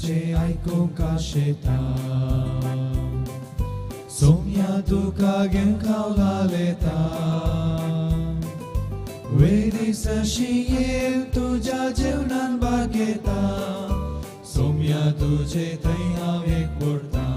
तुझे आयकूंक आशेता सोम्या तुका घेवंक हांव वेदी सरशी येवन तुज्या जेवणान भाग घेता सोम्या तुजे थंय हांव एक पडटा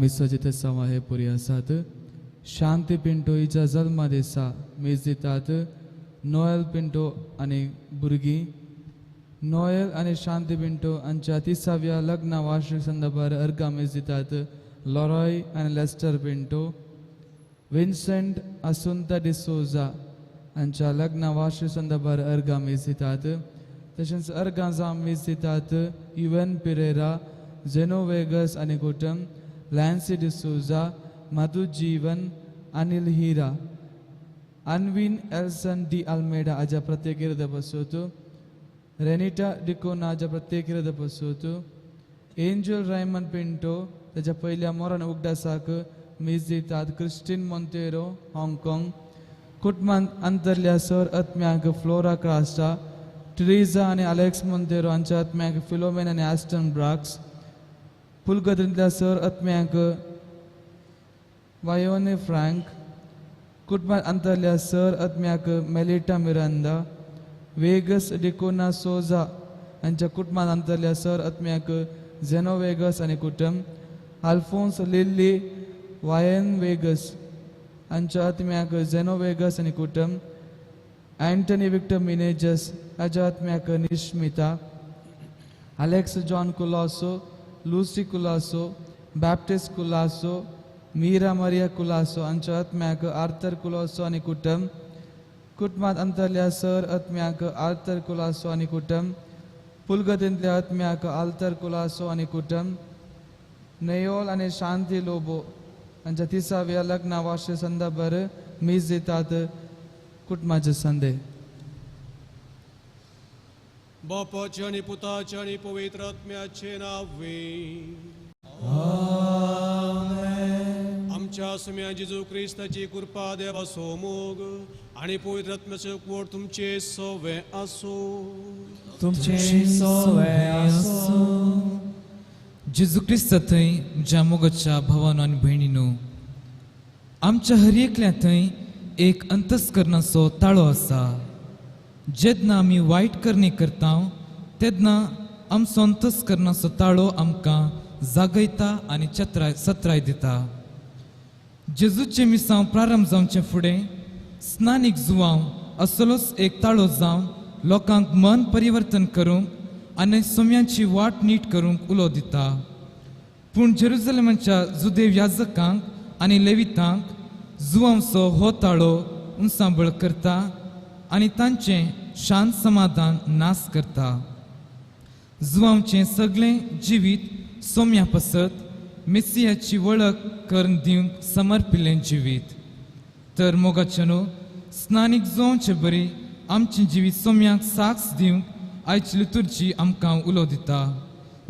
मिसाचे सवा हे पुरी आसात शांती पिंटो हिच्या जल्मा दिसा मीस दितात नोएल पिंटो आनी भुरगीं नोएल आनी शांती पिंटो हांच्या तिसाव्या लग्न वार्षिक संदर्भार अर्घां मीस दितात लॉरॉय आनी लेस्टर पिंटो विन्सेंट आसुंता डिसोजा हांच्या लग्न वार्षिक संदर्भार अर्घां मीस दितात तशेंच अर्घां जावं मीस दितात इवन पिरेरा झेनो वेगस आनी कुटुंब लॅन्सी डिसोजा मधु जीवन अनिल हिरा अनवीन एल्सन डी अल्मेडा हाज्या प्रत्येक इरद बसोत रेनिटा डिकोना हाज्या प्रत्येक इरद बसोत एंजल रायमन पिंटो ताच्या पयल्या मोरान उगडासाक मीस दितात क्रिस्टीन मोंतेरो हाँगकाँग कुटुंबांत अंतरल्या सर आत्म्याक फ्लोरा क्रास्टा ट्रिजा आनी अलेक्स मोंतेरो हांच्या आत्म्याक फिलोमेन आनी ॲस्टन ब्राक्स पुलगतींतल्या सर आत्म्याक वायोने फ्रँक कुटुंबांत अंतरल्या सर आत्म्याक मेलिटा मिरांदा वेगस डिकोना सोजा हांच्या कुटुंबांत अंतरल्या सर आत्म्याक झेनो वेगस आनी कुटुंब आल्फोन्स लिल्ली वायन वेगस हांच्या आत्म्याक झेनो वेगस आनी कुटुंब अँटनी विक्टर मिनेजस हाच्या आत्म्याक Nishmita Alex John Colaco Lucy Colaco Baptist Colaco Meera Maria Colaco हांच्या आत्म्याक आर्थर कुलासो आनी कुटुंब कुटुंबांत अंतरल्या सर आत्म्याक आर्थर कुलासो आनी कुटुंब पुलगतींतल्या आत्म्याक आल्तर कुलासो आनी कुटुंब नेयोल आनी शांती लोबो हांच्या तिसाव्या लग्न वार्षिक संदर्भार मीस दितात कुटुंबाचे संदेह. बापाचे आनी पुताचे आनी पवित्र आत्म्याचे नांवे आमच्या सुम्या जेजू क्रिस्ताची कृपा देवाचो मोग आनी पवित्र आत्म्याचो एकवट तुमचे सवे आसूं. तुमचे सवे आसूं. जेजू क्रिस्ता थंय म्हज्या मोगाच्या भावानो आनी भयणीनो, आमच्या हर एकल्या थंय एक अंतस्करणाचो ताळो आसा. जेन्ना आमी वायट करणी करता तेन्ना आमचो अंतस्करणाचो ताळो आमकां जागयता आनी चत्राय सत्राय दिता. जेजूचें मिसांव प्रारंभ जावचें फुडें स्नानीक जुवांव असलोच एक ताळो जावन लोकांक मन परिवर्तन करूंक आनी सोम्यांची वाट नीट करूंक उलो दिता. पूण जेरुजलेमाच्या जुदेव याजकांक आनी लेवितांक जुवांचो हो ताळो उंचाबळ करता आनी तांचें शांत समाधान नाश करता. जुवांचें सगळें जिवीत सोम्या पसत मेसियाची वळख करून दिवंक समर्पिल्लें जिवीत. तर मोगाचे न्हू स्नानीक जुवांचे बरी आमचें जिवीत सोम्याक साक्ष दिवंक आयची लितुर्जी आमकां उलो दिता.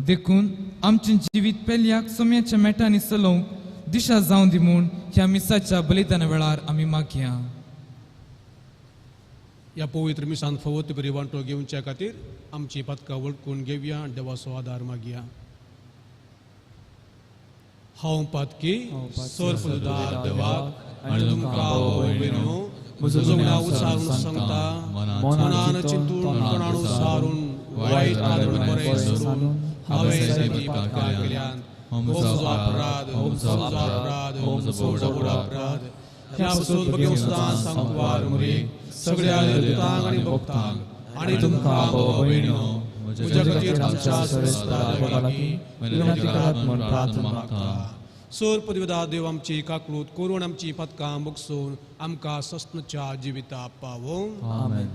देखून आमचें जिवीत पेल्याक सोम्याच्या मेटांनी चलोवंक दिशा जावं दी म्हूण ह्या मिसाच्या बलिदाना वेळार आमी मागया. ह्या पवित्र मिसान फावो ते बरी वांटो घेवच्या खातीर आमची पदकां वळखून घेवया आनी देवाचो आदार मागया. हांव पातकी सर्व देवाक आनी तुमकां म्हजो गुन्यांव उचारून सांगता, मनान चिंतून तोंडान उचारून वायट आदर बरें सोडून हांवें सगळीं पातकां केल्यात. हो म्हजो अपराध, हो म्हजो अपराध, हो म्हजो व्हड अपराध. ह्या पासून भगवंत सदां सांकवार मुरे सगळ्या दुतांक आनी भक्तांक आनी तुमकां भाव भयणीनो म्हज्या खातीर आमच्या सर्वेस्परा लागीं विनंती करात म्हूण प्रार्थना मागता. सोर पदवीदा देव आमची काकळूत करून आमची पदकां बगसून आमकां सस्नच्या जिविता पावों. आमेन.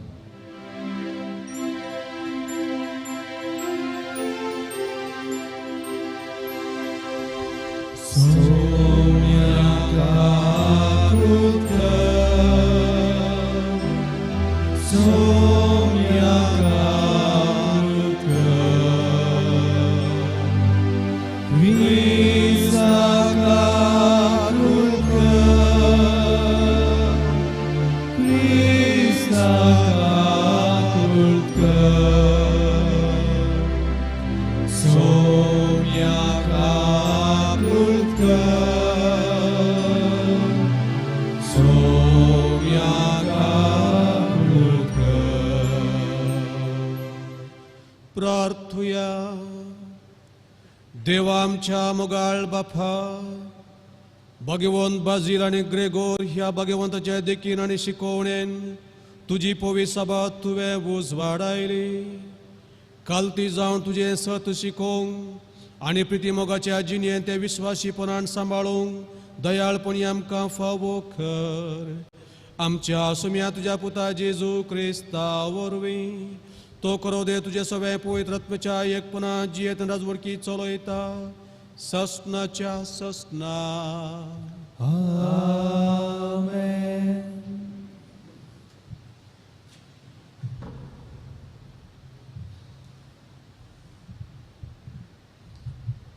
सोम्या काकळूत कर, सोम्या काकळूत कर, क्रिस्ता काकळूत कर, क्रिस्ता काकळूत कर, सोम्या काकळूत कर, सोम्या काकळूत कर. प्रार्थुया. देवा आमच्या मोगाळ बापा, भगवंत बाजील आनी ग्रेगोर ह्या भगवंताच्या देखीन आनी शिकोवणेन तुजी पवी सभा तुवें उजवाडायली. कालती जावन तुजें सत शिकोवंक आनी प्रिती मोगाच्या जिणेन तें विश्वासीपणान सांबाळूंक दयाळपणी आमकां फावो कर. आमच्या सुम्या तुज्या पुता जेजू क्रिस्ता वरवीं तो करो दे तुजे सगळे पवित्र आत्म्याच्या एकपणा जियेत राजवडकी चलयता ससनाच्या ससना. आमेन.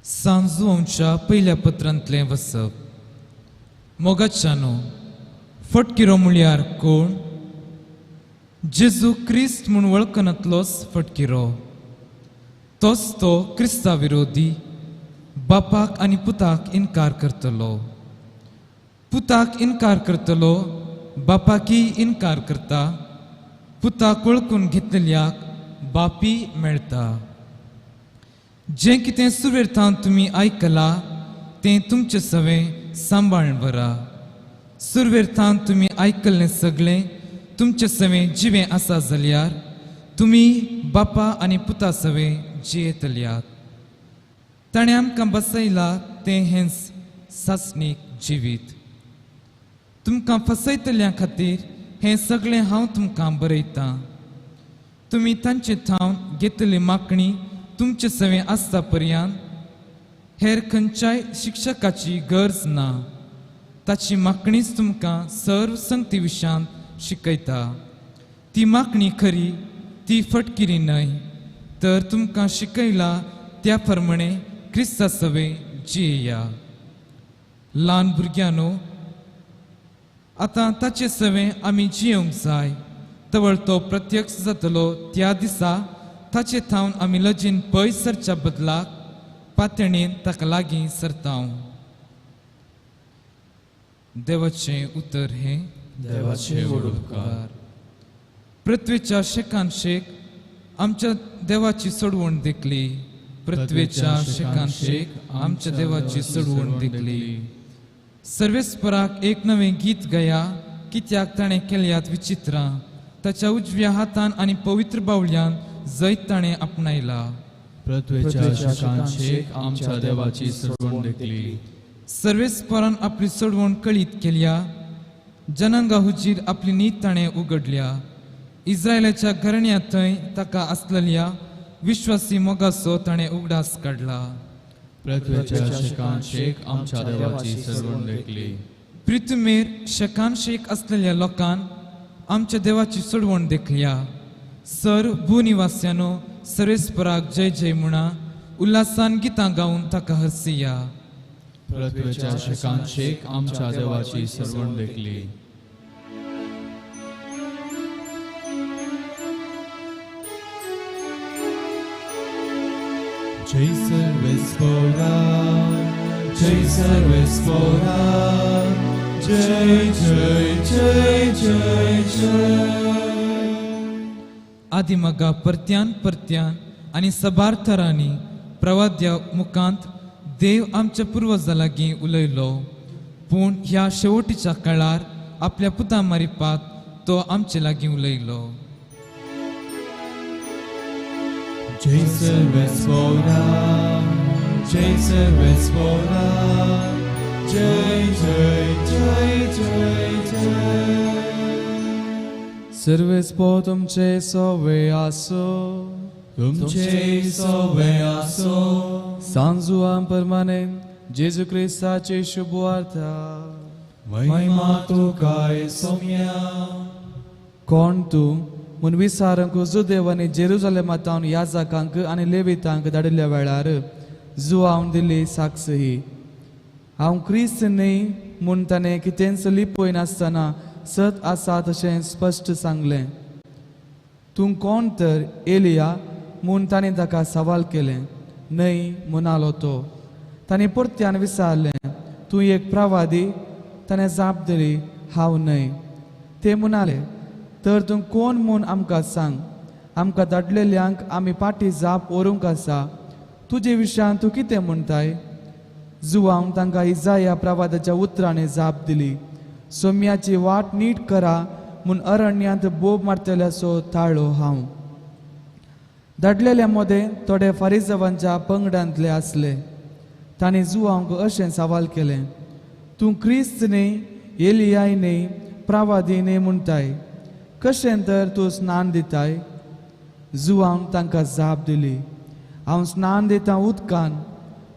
सांजुआंच्या पयल्या पत्रांतलें वसप. मोगाच्यानो, फटकिरो म्हळ्यार कोण? जेजू क्रिस्त म्हूण वळखनातलोच फटकिरो. तोच तो क्रिस्ता विरोधी, बापाक आनी पुताक इनकार करतलो. पुताक इनकार करतलो बापाकी इनकार करता. पुताक वळखून घेतलेल्याक बापी मेळटा. जें कितें सुरवेर थावन तुमी आयकलां तें तुमचें सवें सांबाळून व्हरा. सुरवेर थावन तुमी आयकल्लें सगळें तुमचें सवें जिवें आसा जाल्यार तुमी बापा आनी पुता सवें जियेतल्यात. ताणें आमकां बसयलां तें हेंच सासणीक जिवीत. तुमकां फसयतल्या खातीर हें सगळें हांव तुमकां बरयतां. तुमी तांचे थावन घेतली मागणी तुमचे सवें आसता पर्यंत हेर खंयच्याय शिक्षकाची गरज ना. ताची मागणीच तुमकां सर्व संगती विशयांत शिकयता. ती मागणी खरी, ती फटकिरी न्हय, तर तुमकां शिकयला त्या प्रमाणे क्रिस्ता सवें जियेया. ल्हान भुरग्यांनो, आतां ताचे सवें आमी जियेवंक जाय. तवळ तो प्रत्यक्ष जातलो त्या दिसा ताचे थावन आमी लजेन पयस सरच्या बदलाक पातणेन ताका लागीं सरतांव. देवाचें उतर हें देवाचे व्हड उपकार. पृथ्वीच्या शेकान शेक आमच्या देवाची सोडवण देखली. पृथ्वीच्या शेकान शेक आमच्या देवाची सोडवण देखली. सर्वेस्पराक एक नवें गीत गया, कित्याक ताणें केल्यात विचित्रां. ताच्या उजव्या हातान आनी पवित्र बावल्यान जैत ताणें आपणायला. पृथ्वीच्या शेकान शेक आमच्या देवाची सोडवण देखली. सर्वेस्परान आपली सोडवण कळीत केल्या. जनांगा हुजीर आपली नीत ताणें उगडल्या. इस्रायलाच्या घराण्या थंय ताका आसलेल्या विश्वासी मोगाचो ताणें उगडास काडला. पृथ्वीच्या शेकान शेक आमच्या देवाची सोडवण देखली. पृथ्वीर शेकान शेक आसलेल्या लोकान आमच्या देवाची सोडवण देखल्या. सर भूनिवास्यानो सर्वेस्पराक जय जय म्हणा. उल्हासान गितां गावन ताका हरसिया. पृथ्वीच्या शेकान शेक आमच्या देवाची सोडवण देखली. जय सर्वेस्परा, जय सर्वेस्परा, जय जय जय जय जय. आदिमगा परत्यान परत्यान आनी सबार थरांनी प्रवाद्या मुखांत देव आमच्या पुर्वजां लागीं उलयलो. पूण ह्या शेवटीच्या काळार आपल्या पुता मारिपात तो आमचे लागीं उलयलो. जय सर्वेस्पोरा, जय सर्वेस्पोरा, जय जय जय जय जय. सर्वेस्पो तुमचे सोवे आसो, तुमचे सोवे आसो. सांजुआं परमाने जेजू क्रिस्ताचे शुभवार्ता. महिमा तुकाय सोम्या. कोण तूं म्हूण विसारूंक जुदेवांनी जेरुजालेमांत याजकांक आनी लेवितांक धाडिल्ल्या वेळार जुआवन दिली साक्ष ही. हांव क्रिस्त न्हय म्हूण ताणें कितेंच लिपयनासतना सत आसा तशें स्पश्ट सांगलें. तूं कोण तर एलिया म्हूण ताणें ताका सवाल केलें. न्हय म्हणालो तो. ताणें परत्यान विचारलें, तूं एक प्रवादी? ताणें जाप दिली, हांव न्हय. ते म्हणाले, तर तूं कोण म्हूण आमकां सांग. आमकां धाडलेल्यांक आमी फाटीं जाप व्हरूंक आसा. तुजे विशयान तूं कितें म्हणटाय? जुवांव तांकां इजाया प्रवादाच्या उतरांनी जाप दिली, सोम्याची वाट नीट करा म्हूण अरण्यांत बोब मारतल्याचो ताळो हांव. धाडलेल्या मदें थोडे फारिजावांच्या पंगडांतले आसले. तांणी जुवांक अशें सवाल केलें, तूं क्रिस्त न्हय, एलियाय न्हय, प्रवादी न्हय म्हणटाय, कशें तर तूं स्नान दिताय? जुवांक तांकां जाप दिली, हांव स्नान दितां उदकान,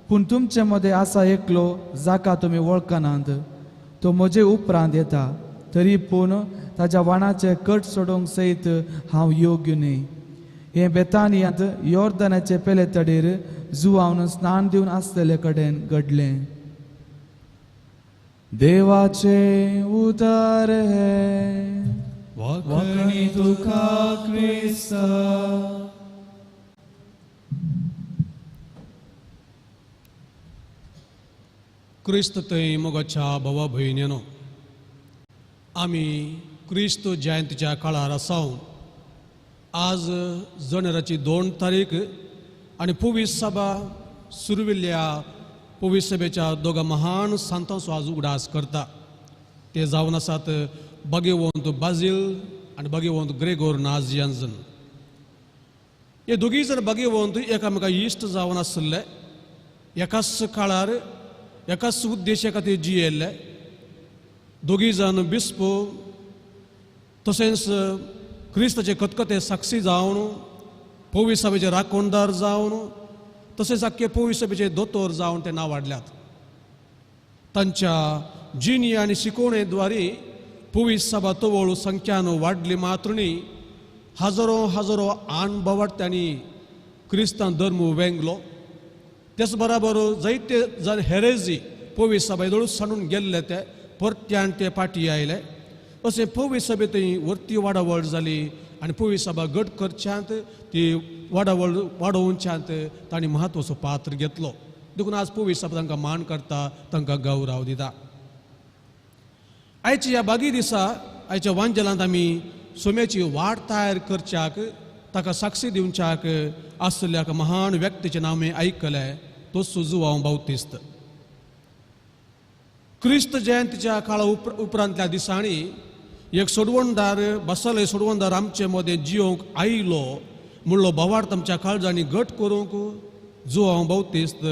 पूण तुमचे मदें आसा एकलो जाका तुमी वळखनात. तो म्हजे उपरांत येता, तरी पूण ताज्या वाणाचे कट सोडोवंक सयत हांव योग्य न्हय. हें बेतानियांत योर्दनाचे पेले तडीर जुवावन स्नान दिवन आसलेले कडेन घडलें. देवाचें उतर हें. वाखणी तुका क्रिस्ता. क्रिस्त थंय मोगाच्या भावा भयणीनो, आमी क्रिस्त जयंतीच्या काळार आसावन आज जानेराची 2 तारीख आनी पुवीस सभा सुरविल्ल्या पुवीस सभेच्या दोगा महान सांतांचो आज उगडास करता. ते जावन आसात भाग्यवंत बाजील आनी भाग्यवंत ग्रेगोर नाजियांजन. हे दोगीय जण भाग्यवंत एकामेका इश्ट जावन आशिल्ले, एकाच काळार एकाच उद्देशा खातीर जियेल्ले. दोगीय जाण बिस्प तशेंच क्रिस्ताचे कतकते साक्षी जावन, पवित्र सभेचे राखणदार जावन, तशेंच आख्खे पवित्र सभेचे दोतोर जावन ते नांव वाडल्यात. तांच्या जिणी आनी शिकवणे द्वारे पवित्र सभा तवळ संख्यान वाडली मात्र न्ही, हजारो हजारो अणभवाट्यांनी क्रिस्तांव धर्म वेंगलो. तेच बराबर जायते जाण हेरेजी पवित्र सभा येदोळ सांडून गेल्ले ते परत्यान ते फाटीं आयले. अशें पवित्र सभे थंय वर्ती वाडावळ जाली आनी पवित्र सभा घट करच्यांत ती वाडावळ वाडोवच्यांत तांणी म्हत्वाचो पात्र घेतलो. देखून आज पवित्र सभा तांकां मान करता, तांकां गौरव दिता. आयच्या ह्या बागी दिसा आयच्या वांजेलांत आमी सोम्याची वाट तयार करच्याक, ताका साक्षी दिवच्याक आसलेल्या एका महान व्यक्तीचें नांव आमी आयकलें, तो जुआंव बाप्तिस्त. क्रिस्त जयंतीच्या काळा उपरांतल्या दिसांनी एक सोडवणदार बसले सोडवणदार आमचे मदें जियोंक आयलो म्हणलो भावार्थ आमच्या काळजांनी घट करूंक जुआंव बाप्तिस्त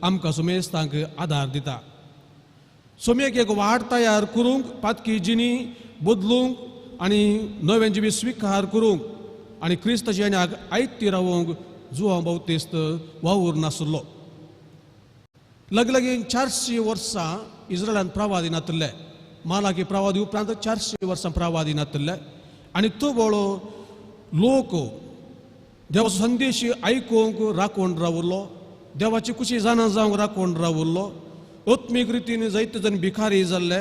आमकां सुमेस्तांक आदार दिता. सोम्याक एक वाट तयार करूंक, पातकी जिणी बदलूंक आनी नवें जिवीत स्विकार करूंक आनी क्रिस्ताची आनी आयती रावोवंक जुआंव बाप्तिस्त वावूर नासलो. लगलगी 400 वर्सां इस्रायलान प्रवादी नातिल्ले, मालाकी प्रवादी उपरांत 400 वर्सां प्रवादी नातिल्ले आनी तो बळो लोक देवाचो संदेश आयकूंक राखून रावलो, देवाची कुशी जाणा जावंक राखून रावलो. आत्मीक रितीन जायते जण भिकारी जाल्ले,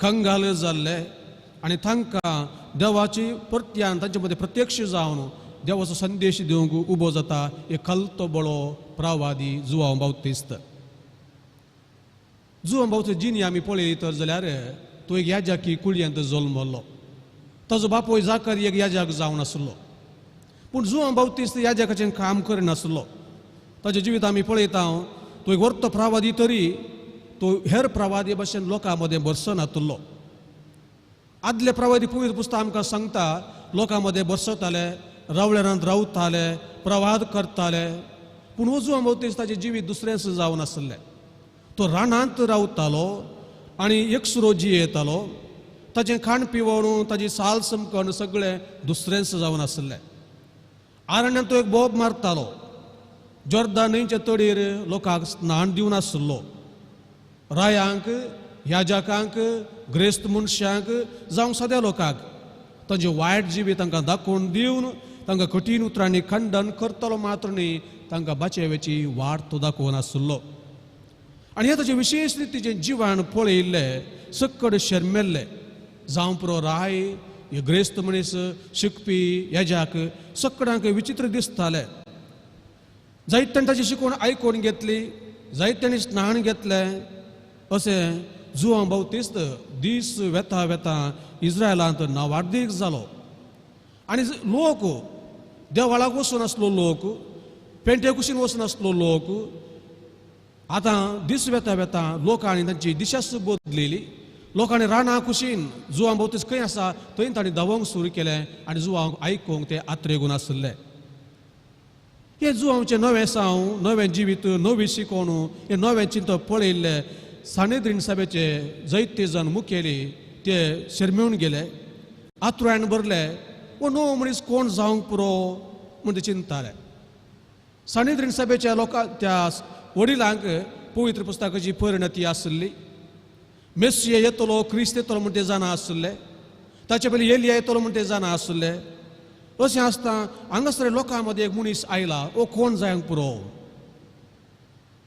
कंगाल जाल्ले आनी तांकां देवाची परत्यान तांचे मदें प्रत्यक्ष जावन देवाचो संदेश दिवंक उबो जाता एक कलतो बळो प्रवादी जुआंव बाप्तिस्त. जुआंव बाप्तिस्त जिणी आमी पळयली तर जाल्यार तो एक याजकी कुळयेंत जल्मल्लो. ताजो बापूय जाकर एक याजक जावन आसलो, पूण जुआंव बाप्तिस्त याजकाचें काम करिनासलो. ताजें जिवीत आमी पळयता, तो एक वर्तो प्रवादी तरी तो हेर प्रवादी भशेन लोकां मदें भरसनातलो. आदले प्रवादी पवित्र पुस्तक आमकां सांगता लोकां मदें भरसताले, रावळेरांत रावताले, प्रवाद करताले. पूण हो जुवांव बाप्तीस्त ताचें जिवीत दुसरेंच जावन आसलें. तो रानांत रावतालो आनी एकसुरो जियेतालो. ताचें खाण पिवण, ताची साल समकण सगळें दुसरेंच जावन आसलें. आरण्यांत तो एक बोब मारतालो. जोर्दान न्हंयच्या तडीर लोकांक स्नान दिवन आसलो. रायांक, याजकांक, ग्रेस्त मनशांक जावं साद्या लोकांक तांचे वायट जिवीत तांकां दाखोवन दिवन तांकां कठीण उतरांनी खंडन करतलो मात्र न्ही, तांकां बाचेवेची वाट तो दाखोवन आसलो. आनी हे ताचे विशेश रितीचें जिवान पळयिल्लें, सक्कड शर्मेल्ले जावं पुरो राय, हे ग्रेस्त मनीस, शिकपी, याजक सक्कडांक विचित्र दिसताले. जायत तांणी ताची शिकवण आयकून घेतली, जायत तांणी स्नान घेतलें. अशें जुवांव बाप्तीस्त दीस वेता वेता इस्रायलांत नावार्दीक जालो. आनी लोक देवळाक वचून आसलो, लोक पेंटे कुशीन वचून आसलो, लोक आतां दीस वेता वेता लोकांनी तांची दिशाच बदलिली. लोकांनी रानां कुशीन जुवांव बाप्तीस्त खंय आसा थंय तांणी धांवंक सुरू केलें आनी जुवांक आयकूंक ते आत्रेगून आसले. हे जुवांवचें नवें साव, नवें जिवीत, नवी शिकवण, हें नवें चिंतप पळयिल्लें सानेद्रीन सभेचे जैते जण मुखेली ते शर्मेवन गेले, आतुरायन भरले. वो नवो मनीस कोण जावंक पुरो म्हूण ते चिंतताले. सानेद्रीन सभेच्या लोकां त्या वडिलांक पवित्र पुस्तकाची परिणती आसली. मेस्सिया येतलो, क्रिस्त येतलो म्हूण ते जाणा आसले. ताचे पयलीं एलिया येतलो म्हूण ते जाणा आसले. अशें आसता हांगासर लोकां मदीं एक मनीस आयला, ओ कोण जावंक पुरो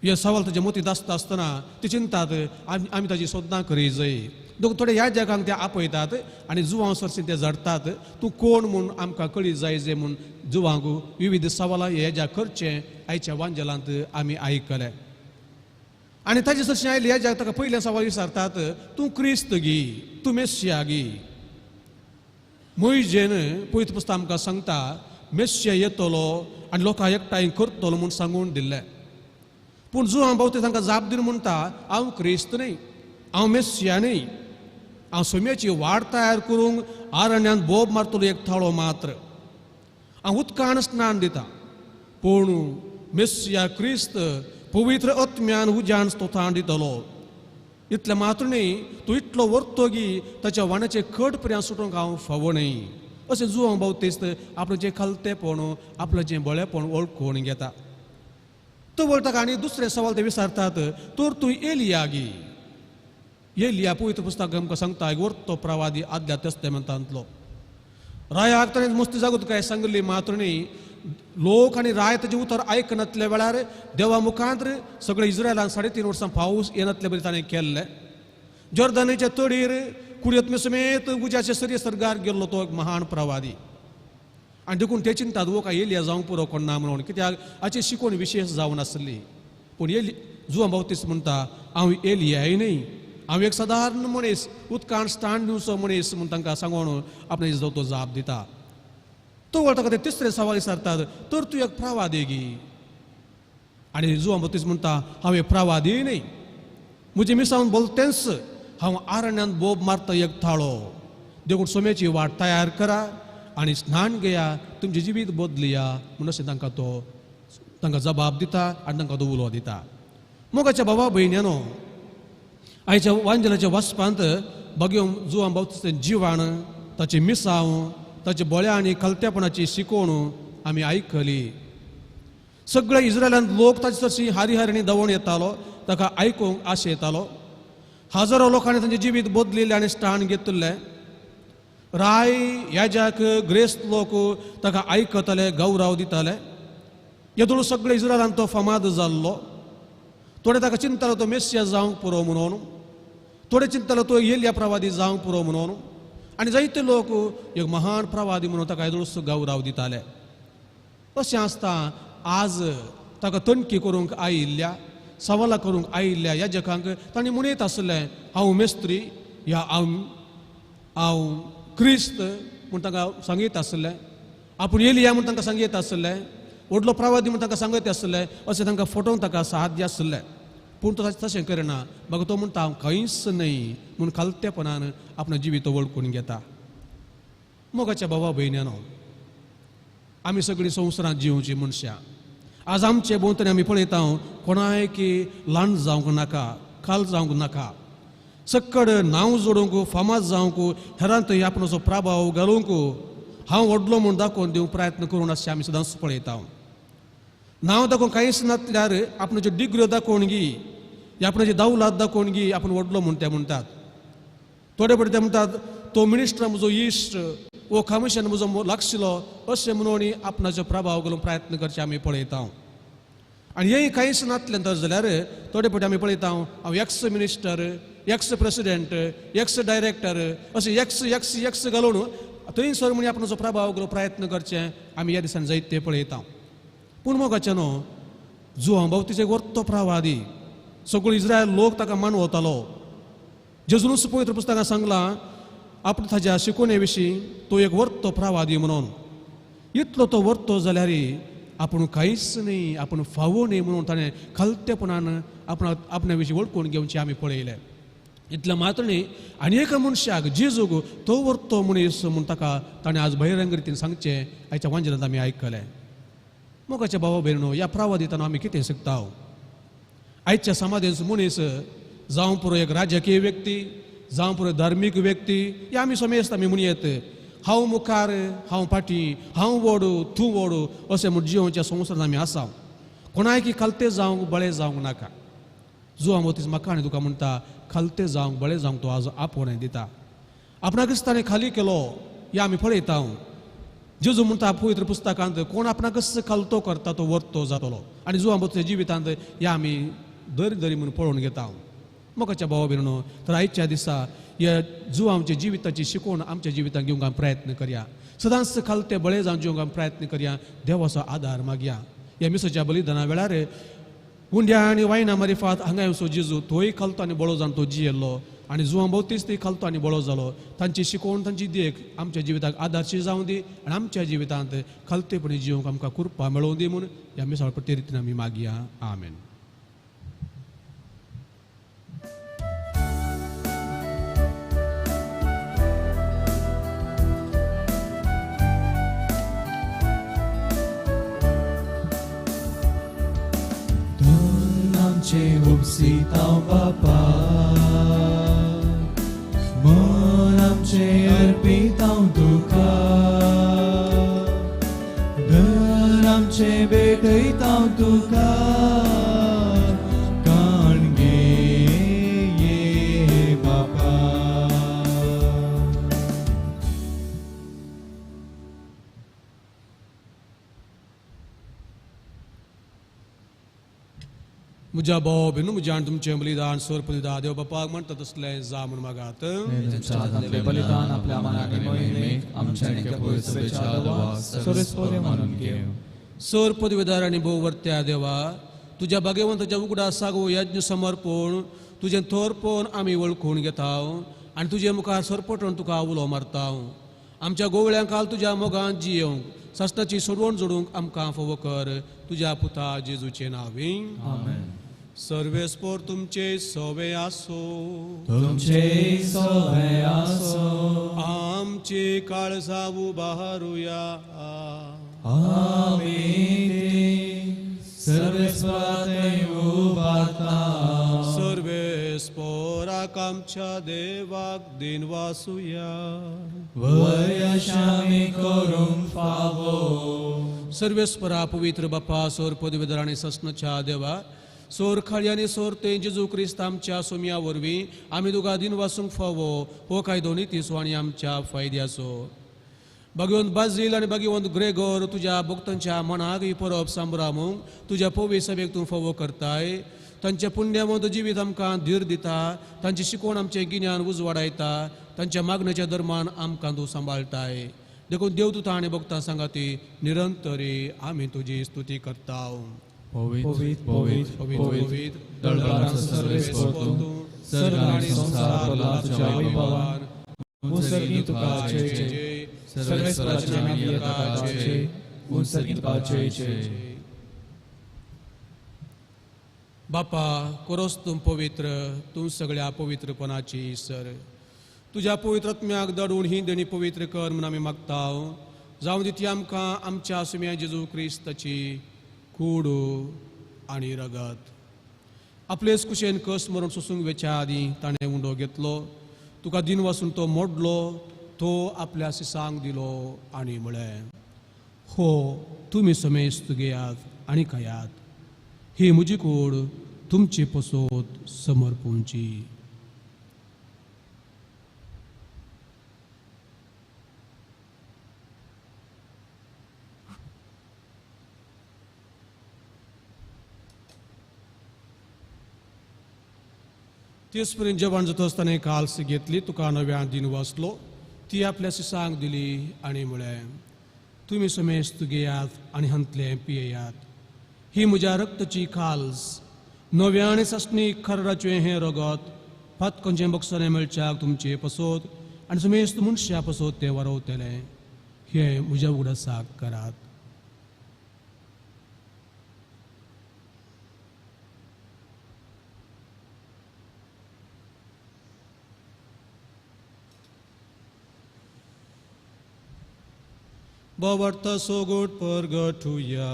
हे सवाल ताचे मतींत आसता आसतना ते चिंतात आमी ताची सोदनां करी जाय. देखून थोडे ह्या जगांक ते आपयतात आनी जुवांव सरशी ते जडटात, तूं कोण म्हूण आमकां कळी जाय जे म्हूण जुवांक विविध सवालां हे ज्या करचें आयच्या वांजेलांत आमी आयकले. आनी ताचे सरशी आयले ह्या जग ताका पयलें सवाल विचारतात, तूं क्रिस्त गी, तूं मेस्सिया गी? मोयजेन पवित्र पुस्तक आमकां सांगता मेस्सिया येतलो आनी लोकांक एकठांय करतलो म्हूण सांगून दिल्लें. पूण जुवांव बाप्तीस्त तांकां जाप दिवन म्हणटा, हांव क्रिस्त न्हय, हांव मेस्सिया न्हय, हांव सोम्याची वाट तयार करूंक आरण्यांत बोब मारतलो एक थाळो मात्र. हांव उदकान स्नान दिता, पूण मेस्सिया क्रिस्त पवित्र आत्म्यान उज्यान स्तोत्रान दितलो. इतलें मात्र न्हय, तूं इतलो व्हरतो गी ताच्या वाण्याचे खट पर्यंत सुटूंक हांव फावो न्हय. अशें जुवांव बाप्तीस्त आपलें खालतेपण, आपल्याचें बळेपण वळखून घेता. तो वळटा आनी दुसरें सवाल ते विचारतात, तर तूं एलिया गी? एलिया पवित्र पुस्तक आमकां सांगता एक वर्तो प्रवादी आदल्या तेस्तामेंतांतलो. रायाक ताणें मस्ती जागूत काय सांगली मात्र न्ही, लोक आनी राय ताचें उतर आयकनातल्या वेळार देवा मुखांत सगळे इस्रायलान 3.5 वर्सां पावस येनातले बरी ताणें केल्लें. जॉर्दनाच्या तडीर कुडयत्मे समेत उज्याचे सरी सर्गार गेल्लो तो एक महान प्रवादी. आनी देखून ते चिंतात वो काय एलिया जावंक पुरो कोण ना म्हणून, कित्याक हाची शिकवण विशेश जावन आसली. पूण एली जुवांव बाप्तीस्त म्हणटा, हांव एलियाय न्हय, हांव एक सादारण मनीस, उदकान स्टाण दिवचो मनीस म्हूण तांकां सांगून आपणे तो जाप दिता. तो वळटा ते तिसरे सवाल विचारतात, तर तूं एक प्रवादी गी? आनी जुवांव बाप्तीस्त म्हणटा, हांव एक प्रवादी न्हय, म्हजें मिसावन बोलतेंच हांव आरण्यांत बोब मारता एक थाळो. देखून सोम्याची वाट तयार करा आनी स्नान घेया, तुमचें जिवीत बदलया म्हूण अशें तांकां तो तांकां जबाब दिता आनी तांकां तो उलो दिता. मोगाच्या बाबा भयण्यानो, आयच्या वांजेलाच्या वाचपांत बगयो जुवांव बाप्तीस्ताचें जिवाण, ताचें मिसांव, ताचे बळ्या आनी खालतेपणाची शिकवण आमी आयकली. सगळ्या इस्रायलांत लोक ताचे सरशी हारी हारींनी धांवून येतालो, ताका आयकूंक आशे येतालो. हजारो लोकांनी तांचें जिवीत बदलिल्लें आनी स्टाण घेतिल्लें. राय, याजक, ग्रेस्त लोक ताका आयकताले, गौरव दिताले. येदोळ सगळे इस्रायलांत तो फामाद जाल्लो. थोडे ताका चिंततालो तो मेस्सिया जावंक पुरो म्हणून, थोडे चिंततालो तो एलिया प्रवादी जावंक पुरो म्हणून, आनी जायते लोक एक महान प्रवादी म्हणून ताका येदोळसो गौरव दिताले. अशें आसता आज ताका तणकी करूंक आयिल्ल्या, सवालां करूंक आयिल्ल्या याजकांक तांणी म्हणीत आसलें, हांव मेस्त्री ह्या हांव क्रिस्त म्हूण तांकां सांगीत आसलें, आपूण एलिया म्हूण तांकां सांगीत आसलें, व्हडलो प्रवादी म्हूण तांकां सांगत आसलें. अशें तांकां फटोवंक ताका साध्य आसलें. पूण तो तशें करना, मागीर तो म्हणटा हांव खंयच न्हय म्हूण आमी सगळीं संवसारांत जिवची मनशां. आज आमचे भोंवतणी आमी पळयता कोणाय की ल्हान जावंक नाका, खाल जावंक नाका, सक्कड नांव जोडूंक, फामाद जावंक, हेरांत आपणाचो प्रभाव घालूंक, हांव व्हडलो म्हूण दाखोवन दिवंक प्रयत्न करून अशें आमी सदांच पळयता. नांव दाखोवन कांयच नासल्यार आपणाच्यो डिग्र्यो दाखोवन गी, आपणाची दावलात दाखोवन गी आपूण व्हडलो म्हूण ते म्हणटात. थोडे फावटी ते म्हणटात तो मिनिस्टर म्हजो इश्ट, वो कमिशन म्हजो लागशिल्लो, अशें म्हणून आपणाचो प्रभाव घालूंक प्रयत्न करचे आमी पळयता. आनी हें कांयच नासलें तर जाल्यार थोडे फावटी आमी पळयता हांव ex minister, ex president, ex director, अशें एक्स एक्स एक्स घालून थंयसर म्हण आपणाचो प्रभाव घालूंक प्रयत्न करचे आमी ह्या दिसांनी जायत ते पळयता. पूण मोगाचें न्हू, जुआंव बाप्तीस्त एक वर्तो प्रवादी, सगळो इस्रायल लोक ताका मानवतालो. जेजूनच पवित्र पुस्तकां सांगलां आपण ताज्या शिकोवणे विशीं तो एक वर्तो प्रवादी म्हणून. इतलो तो वर्तो जाल्यार आपूण कांयच न्ही, आपूण फावो न्ही म्हणून ताणें खालतेपणान आपण आपणा विशीं वळखून घेवचें आमी पळयलें. इतलें मात्र न्ही, आनी एका मनशाक जेजूक तो वर्तो मनीस म्हूण ताका ताणें आज बहिरंग रितीन सांगचें आयच्या वांजिलांत आमी आयकलें. मोगाच्या भावा भयणो, ह्या प्रवादितान आमी कितें शिकता? आयच्या समाजांत मनीस जावं पुरो एक राजकीय व्यक्ती, जावं पुरो धार्मीक व्यक्ती, ह्या आमी समेस्त आमी म्हणयेत हांव मुखार, हांव फाटीं, हांव व्हड, तूं व्हड, अशें म्हूण जियोच्या संवसारांत आमी आसा. कोणाय की खालते जावंक बळें जावंक नाका. जुआंव बाप्तीस्त म्हाका आनी तुका म्हणटा खालते जावंक बळें जावंक तो आज आपोवणें दिता. आपणाकच ताणें खाली केलो ह्या आमी पळयता. जेजू म्हणटा पवित्र पुस्तकांत कोण आपणाकच खालतो करता तो वर्तो जातलो. आनी जुआंव बाप्तीस्ताच्या जिवितांत ह्या आमी दरी दरी म्हणून पळोवन घेता. मोगाच्या भावा भयणो, तर आयच्या दिसा ह्या जुआंवच्या जिविताची शिकवण आमच्या जिवितांत घेवंक आमी प्रयत्न करया. सदांच खालते बळे जावन जिवंक आमी प्रयत्न करया. देवाचो आदार मागया. ह्या मिसाच्या बलिदाना वेळार उंड्या आनी वायना मारिफात हांगा येवचो जेजू तोय खालतो आनी बळो जावन तो जियेल्लो आनी जुआंव बाप्तीस्त खालतो आनी बळो जालो. तांची शिकवण, तांची देख आमच्या जिविताक आदारशी जावं दी आनी आमच्या जिवितांत खालतेपणी जिवंक आमकां कृपा मेळोवं दी म्हूण ह्या मिसाळ प्रत्येक रितीन आमी मागया. आमेन. उपसितांव बापा, मन आमचें अर्पितांव तुका, धन आमचें भेटयतांव तुका, काण घे ये बापा. म्हज्या भाव भयणींनो, म्हज्या आनी तुमचें बलिदान सोर पवित्र देव बापाक म्हणटा तसलें जा म्हूण मागात. बलिदान आपल्या मनाक आमच्या सोर पदवीदार आनी भोववर्त्या देवा, तुज्या भाग्यवंताच्या उगडासाक हो यज्ञ समर्पण तुजें थोरपण आमी वळखून घेता आनी तुजे मुखार सरपटून तुका उलो मारता. आमच्या गोवळ्यांक काल तुज्या मोगान जियेवंक, सासणाची सोडवण जोडूंक आमकां फावो कर, तुज्या पुता जेजूचे नांवी. आमेन. सर्वेस्पोर तुमचे सवे आसो, तुमचे सवे आसो, आमचे काळजा उबारुया. आमी सर्वेस्पराक उबारता. सर्वेस्पोराक आमच्या देवाक दिनवासुया. वयशामी करूंक फावो. सर्वेस्परा पवित्र बापा, सोर पदवीधर आनी सस्नच्या देवा, सोर खाळी आनी सोर ते जेजू क्रिस्त आमच्या सोम्या वरवीं आमी तुका दिनवासूंक फावो हो कायदो नितीचो आनी आमच्या फायद्याचो. भगवंत बाजील आनी भगवंत ग्रेगोर तुज्या भक्तांच्या मनाक ही परब सांबरामूंक तुज्या पवी सभेक तूं फावो करताय. तांचें पुण्यवंत जिवीत आमकां धीर दिता, तांची शिकवण आमचें गिन्यान उजवाडायता, तांच्या मागण्याच्या धर्मान आमकां तूं सांबाळटाय. देखून देव तुता आनी भक्तां सांगाती निरंतरी आमी तुजी स्तुती करता. पवित्र पवित्र पवित्र दळदळांचो सर्वेस्पर तूं, सर्ग आनी संवसार भरला तुज्या वैभवान. उंचसर्गी तुका जय जय, सर्वेस्पराच्या नांवान तुका जय, उंचसर्गी तुका जय जय. बापा, कोरोस तूं पवित्र, तूं सगळ्या पवित्रपणाची सर. तुज्या पवित्र आत्म्याक दडून ही देणी पवित्र कर म्हूण आमी मागता, जावं दी ती आमकां आमच्या सुम्या जेजू क्रिस्ताची कूड आनी रगत. आपलेच कुशेन कस मरण सोसूंक वेच्या आदीं ताणें उंडो घेतलो, तुका दिन वासून तो मोडलो, तो आपल्या सिसांक दिलो आनी म्हळें, हो तुमी समेस्त घेयात आनी खायात, ही म्हजी कूड तुमचे पसोत समर्पूंची. तेच पर्यंत जेवण जाता आसतना काल्स घेतली, तुका नव्यान दिन वाचलो, ती आपल्या सिसांक दिली आनी म्हळें, तुमी समेस्त घेयात आनी हांतलें पियेयात, ही म्हज्या रक्ताची खाल्स, नव्या आनी सासणी खर्राचें हें रगत पातकांचें बक्षाणें मेळच्याक तुमचे पसोत आनी समेस्त मनशां पसोत तें वारवतलें, हें म्हज्या उगडासाक करात. बाबर्थ सोगोट परगटुया.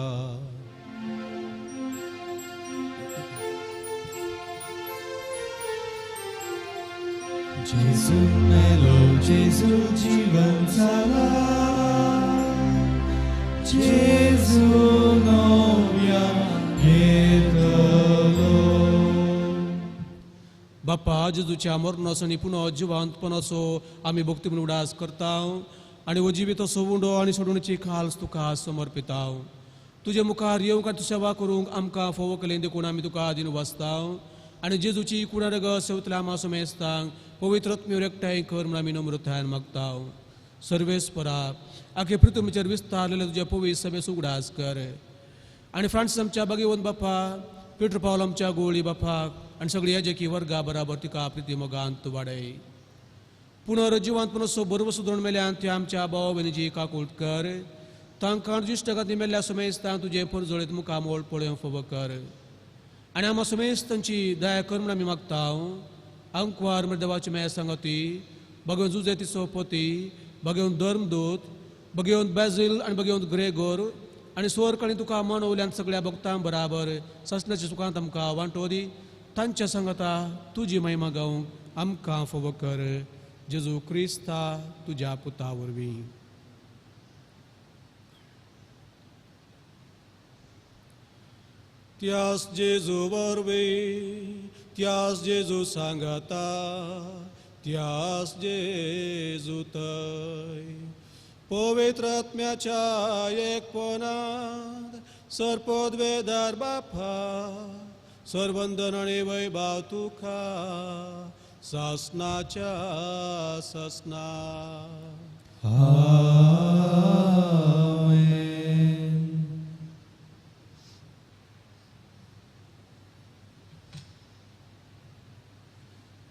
जेजू मेलो, जेजू जीवन जाला, जेजू नव्या येतलो. बापा, जेजूच्या मरणाचो आनी पुनः जिवंतपणाचो आमी भक्ती म्हूण उडास करता आनी हो जिवीत सोवुंडो आनी सोडवणेची खाल्स तुका समर्पिता. तुजे मुखार येवंक आनी सेवा करूंक आमकां फोव केलें देखून आमी तुका दिन वाचता आनी जेजूची कुडारग सेवतल्या आमा समेस्तांक पवित्र आत्म्यार एकठांय कर म्हूण आमी नम्रतायेन मागता. सर्वेस्परा, आखे पृथ्वीचेर विस्तारलेले तुज्या पवित्र सभेस उगडास कर आनी फ्रांसीस आमच्या बागेवन बापा, पेट्रो पावल आमच्या गोळी बापाक आनी सगळी याजकी वर्गा बराबर तिका प्रिती मोगांत वाडय. पुनर्जिवांत पुनसो बरोबर सुदरण मेल्यान ते आमच्या भाव भयणीची काकूट कर, तांकां जिश्टगांत मेल्ल्या समेस्तांक तुजें परजळीत मुखामोळ पळोवंक फावो कर आनी आमा समेस्तांची दया कर म्हूण आमी मागता. आंकवार म्हळ्यार देवाची मेळ सांगती, भगवंत जुजे तिचो पती, भगवंत धर्मदूत, भगवंत बेजील आनी भगवंत ग्रेगोर आनी स्वर्ग आनी तुका मनवल्यान सगळ्या भक्तां बराबर ससनाच्या सुखांत आमकां वांटो दी. तांच्या सांगता तुजी महिमा गावंक आमकां फावो कर, जेजू क्रिस्ता तुज्या पुता वरवीं. त्यास जेजू वरवीं, त्यास जेजू सांगता, त्यास जेजू तय पवित्र आत्म्याच्या एकपणांत सर्पोद्वेदार बापा सर्वंदन आनी वैभव तुका सासनाच्या सासना. आमेन.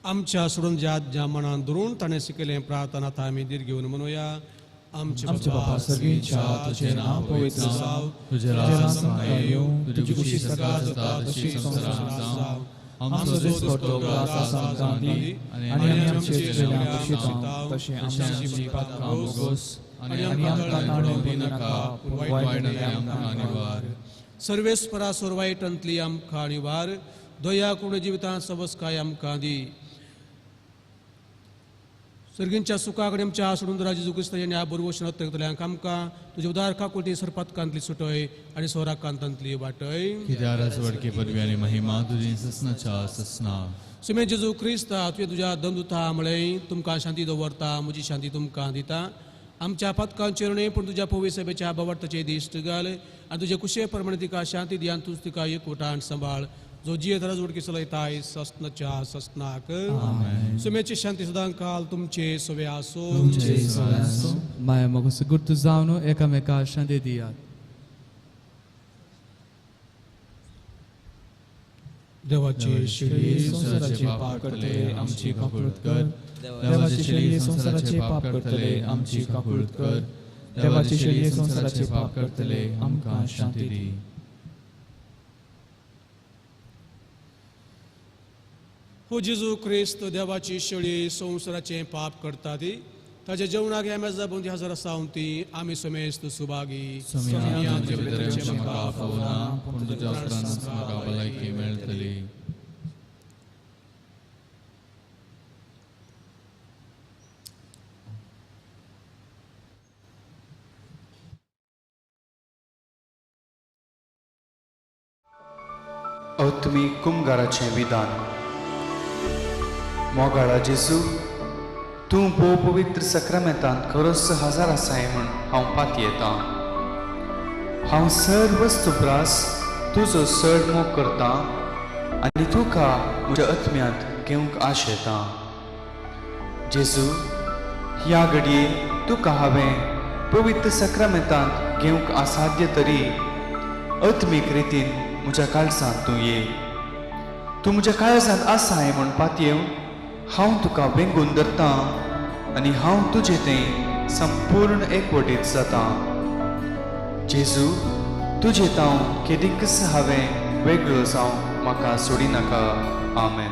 आमच्या सोडून ज्या ज्या मनान धरून ताणें शिकयलें प्रार्थना आतां आमी धीर घेवन म्हणुया. आमचे बापा सर्गीच्या, तुजें नांव पवित्र जावं, तुजें राज्य आमकां येवं, तुजी खुशी स्वर्गांत जाता तशी संवसारांत जावं. आमचो दिसपट्टो ग्रास आज आमकां दी आनी आमी आमचे चेल्यां बशिता तशें आमची पातकां भोगोस आनी आमकां ताणून दिनाका, पूण वायटांतली आमकां निवार. सर्वेस्परा सोरवायटांतली आमकां निवार, दया करून जिवितांत सवस्काय आमकां दी. सर्गींच्या सुखाकडे आमच्या सोडून जेजू क्रिस्त ह्या बरवशन करतल्यांक आमकां तुजे उदार काकुळटी सरपातकांतली सुटय आनी सोराकांतांतली वाटय. कित्याक राजवडकी पदवी आनी महिमा तुजी ससनाच्या ससना. सुमे जेजू क्रिस्ता, तुवें तुज्या दमदुता म्हळें, तुमकां शांती दवरता, म्हजी शांती तुमकां दिता. आमच्या पातकांचेर न्हय पूण तुज्या पवित्र सभेच्या बावडताचे दिश्ट घाल आनी तुजे कुशे प्रमाणे तिका शांती दी आनी तूंच तिका एकवटान सांबाळ, जो जियेत राजवडकी चलयताय ससनाच्या ससनाक. सुमेची शांती सदां काल तुमचे सवे आसूं. माया मोग सुगुर्त जावन एकामेका शांती दियात. देवाची शेळी संवसाराचे पाप करतले आमची काकूळत कर, देवाची शेळी संवसाराचे पाप करतले आमची काकूळत कर, देवाची शेळी संवसाराचे पाप करतले आमकां शांती दी. हो जेजू क्रिस्त देवाची शेळी संवसाराचे पाप करता ती, ताच्या जेवणाक ह्या मेजा भोंवती हजर आसा ती आमी समेस्त सुभागी. म्हाका भलायकी मेळटली. अत्मीक कुमगाराचें विधान. मोगाळा जेजू, तूं भोव पवित्र सक्रामेंतांत खरोच हजार आसाय म्हूण हांव पातयेतां. हांव सर्व वस्तुप्रास तुजो चड मोग करतां आनी तुका म्हज्या आत्म्यांत घेवंक आशेतां. जेजू, ह्या घडये तुका हांवें पवित्र सक्रामेंतांत घेवंक असाध्य तरी आत्मीक रितीन म्हज्या काळजांत तूं ये. तूं म्हज्या काळजांत आसाय म्हूण पातयेवन हांव तुका वेंगून धरतां आनी हांव तुजे तें संपूर्ण एकवटीत जातां. जेजू, तुजे तांव केदीकच हांवें वेगळो जावं म्हाका सोडिनाका. आमेन.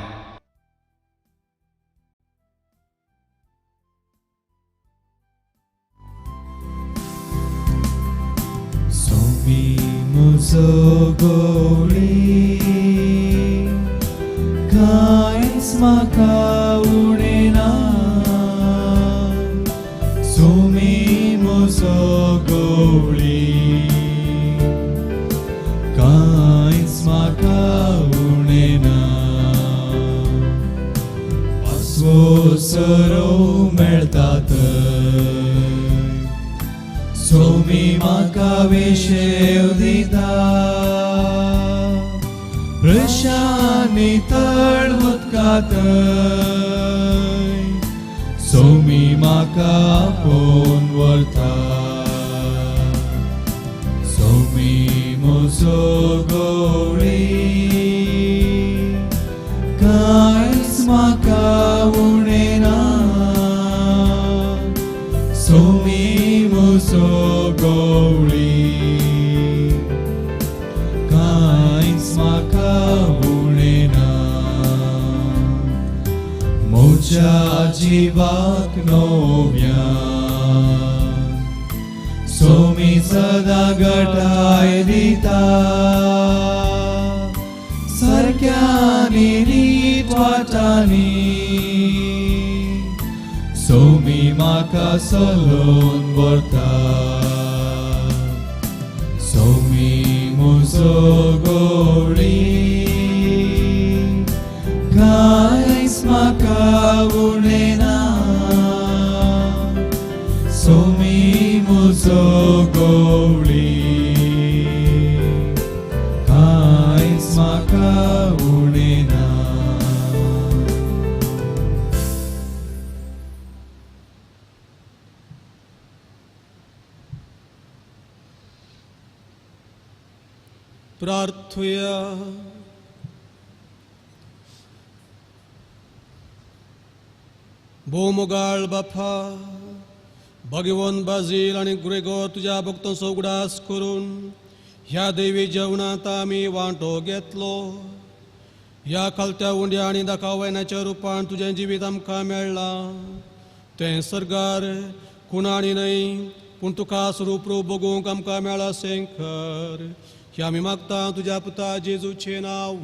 सोमी म्हजो गोळी कांयच म्हाका उणें ना. सोमी म्हजो गोळी कांयच म्हाका उणें ना. पासवो सरो मेळटा थंय सोमी म्हाका विशेव दिता. प्रशानी तळ उदकांत सोमी म्हाका आपोवन व्हरता. सोमी म्हजो गोळी कांयच म्हाका उणें ना. सोमी म्हजो गोळी कांयच म्हाका उणें ना. म्हज्या जिवाक नव्यान सोमी सदां घटाय दिता. सारक्यांनी नीट वाटांनी सोमी म्हाका सलोवन व्हरता. सोमी म्हजो गोळी कांयच म्हाका उणें ना. सोमी म्हजो गोळी कांयच म्हाका उणें ना. प्रार्थुया. भोवमोगाळ बापा, भगवंत बाजील आनी ग्रेगोर तुज्या भक्तांचो उगडास करून ह्या दैवी जेवणांत आमी वांटो घेतलो. ह्या खालत्या उंड्या आनी दाखावयनाच्या रुपान तुजें जिवीत आमकां मेळ्ळां. तें सर्गार खुणांनी न्हय पूण तुका स्वरूप रूप बगूंक आमकां मेळ्ळां शेंकर. ह्या आमी मागता तुज्या पुता जेजूचें नांव.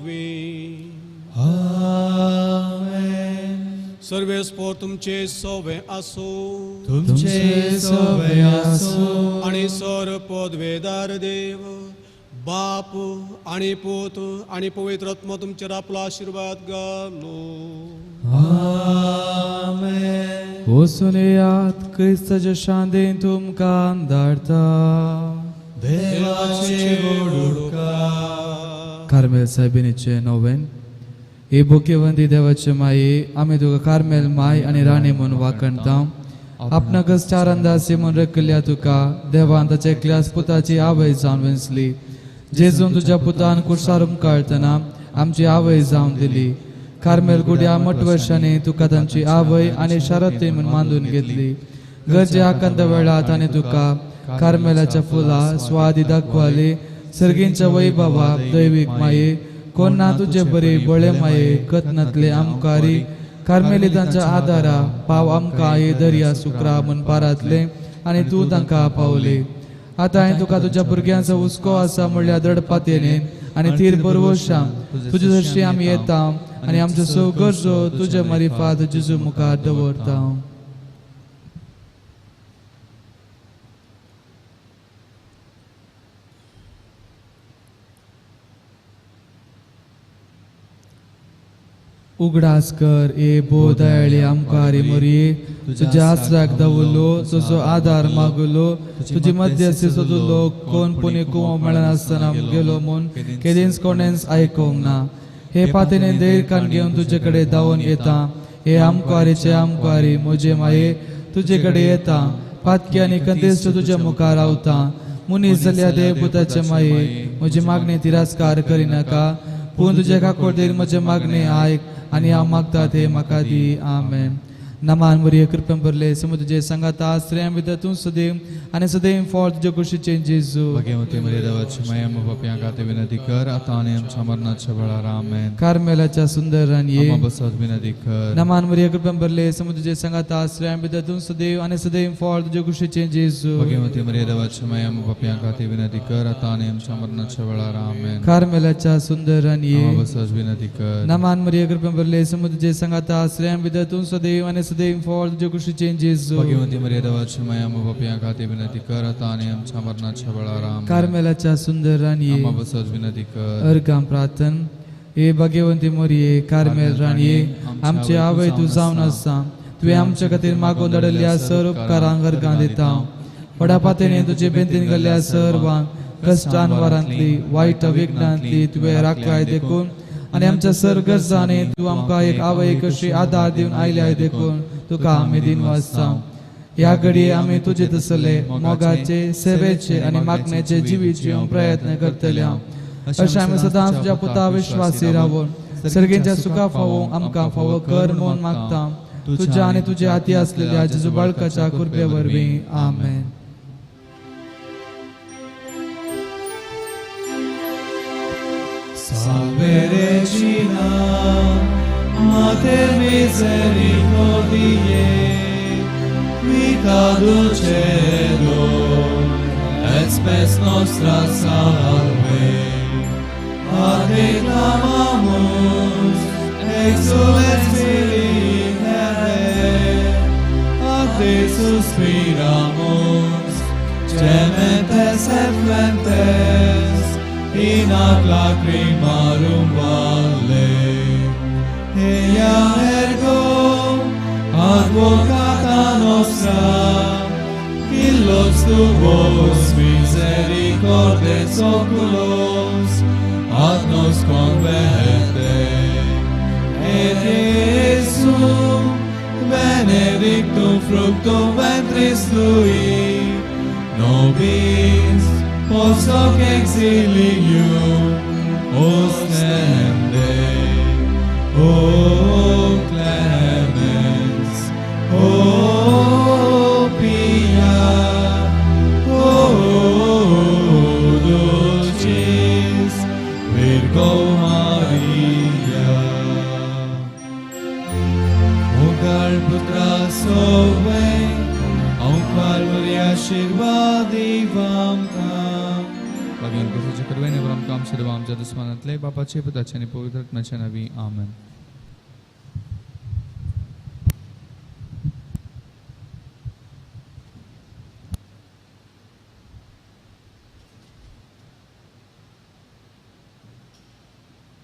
आमेन. सर्वेस्पोर तुमचे सोवे आसूं. तुमचे सोवे आसूं. आनी सर पदवेदार देव बाप आनी पूत आनी पवित्र आत्मो तुमचेर आपलो आशिर्वाद घालूं. आमेन. वचून येयात, क्रिस्ताच्या शांतीन तुमकां धाडटा. देवाचे उपकार. कार्मेल सायबिणीचें नोवेन. हे बोकेवंती देवाचे माये, आमी तुका कार्मेल माय आनी राणी म्हूण वाखणता. आपणाकच चार अंदाजी म्हूण रखल्या तुका देवान ताच्या एकल्याच पुताची आवय जावन वेंचली. जेजून तुज्या पुतान कुर्सार उमकाळतना आमची आवय जावन दिली. कार्मेल गुड्या मटवर्षांनी तुका तांची आवय आनी शरती म्हूण मानून घेतली. गरजे आकांत वेळार ताणें तुका कार्मेलाच्या फुलां स्वादी दाखवाली. सर्गींच्या वैभवा दैवीक माये, कोण ना तुजे बरी बळे माये, कथनांतले आमकारी कार्मेलितांच्या आदारा पाव आमकां हे दर्या सुक्रा म्हूण पारातले आनी तूं तांकां पावले. आतां हांवें तुका तुज्या भुरग्यांचो हुस्को आसा म्हणल्यार दडपातेने आनी तीर बरवशा तुजे जशी आमी येता आनी आमच्यो सगळ्यो गरजो तुजे मारिफात जेजू मुखार दवरता. उगडास कर ए भोव दयाळी आमकां मोरये, तुज्या आसराक दवरलो, तुजो आदार मागलो, तुजी मध्यस्थी सोदलो, कोण पुणी कुमो मेळनासतना गेलो म्हूण केदींच कोणेंच आयकूंक ना. हे पातेने देर कान घेवन तुजे कडेन धांवून येता. हे आमकारीचे आमकारी म्हजे माये तुजे कडेन येता. पातकी आनी कंतेस्त तुज्या मुखार रावता. मनीस जाल्यार देवपुताचे माये म्हजी मागणी तिरस्कार करिनाका, पूण तुजे काकोडीर म्हजें मागणें आयक आनी हांव मागता तें म्हाका दी. आमेन. नमान मरिये कृपेन भरले समू तुजे सांगाता, स्त्रियां भितर तूं सदैव आनी सदैव फळ तुजे कुशीचें जेजू. भगवती मरिये देवाची माया आमकां पापयां खातीर विनंती कर, आतां आनी आमच्या मरणाच्या वेळार. आमेन. कार्मेलाच्या सुंदर राणये आमकां बसत विनंती कर. नमान मरिये कृपेन भरले समू तुजे सांगाता, स्त्रियां भितर तूं सदैव आनी सदैव फळ तुजे कुशीचें जेजू. भगवती मरिये देवाची माया आमकां पापयां खातीर विनंती कर, आतां आनी आमच्या मरणाच्या वेळार. आमेन. कार्मेलाच्या सुंदर राणये आमकां बसत विनंती कर. नमान मरिये कृपेन भरले समू तुजे सांगाता, स्त्रियां भितर तूं सदैव आनी सदैव फळ तुजे कुशीचें जेजू. भगवती मरिये देवाची माया आमकां पापयां खातीर विनंती कर, आतां आनी आमच्या मरणाच्या वेळार. आमेन. कार्मेलाच्या सुंदर राणये आमकां बसत विनंती कर. अर्गां प्रार्थन. हे भगवंती मोरये कार्मेल राणये, आमचे आवय तूं जावन आसा, तुवें आमच्या खातीर मागून धाडिल्ल्या सर उपकारांक अर्गां दिता. व्हडा पातेने तुजे बेंतीन गेल्ल्या सर्वांक कश्टान वारांतली वायट विघ्नांतली तुवें राखलाय देखून आनी आमच्या सर गरजांनी तूं आमकां एक आवय कशी आदार दिवन आयल्याय देखून तुका आमी दिनवासता. ह्या घडये आमी तुजे तसले मोगाचे सेवेचे आनी मागण्याचे जिवीत जिवंक प्रयत्न करतले. अशें आमी सदांच तुज्या पुता विश्वासी रावून सर्गेच्या सुखा फावो आमकां फावो कर म्हूण मागता. तुज्या आनी तुज्या हाती आसलेल्या जेजू बाळकाच्या कृपे वरवीं. आमेन. Salve Regina, Mater misericordiae, vita dulcedo, et spes nostra salve. A te clamamus, exules filii Hebrae, a te suspiramus, gementes et flentes, in ac lacrimarum valle. Ea ergo advocata nostra, illos tuos misericordes oculos ad nos converte. Et Iesum benedictum fructum ventris tui, nobis post hoc exilium ostende. O clemens, o pia, o dulcis Virgo Maria. Mugal putra sove, Aunqual आशीर्वाद भगवान कृष्णाच्या कृपेने आमकां आमच्या देवा आमच्या दुस्मानांतले बापाचे पुताचे आनी पवित्र आत्म्याच्या नांवी. आमेन.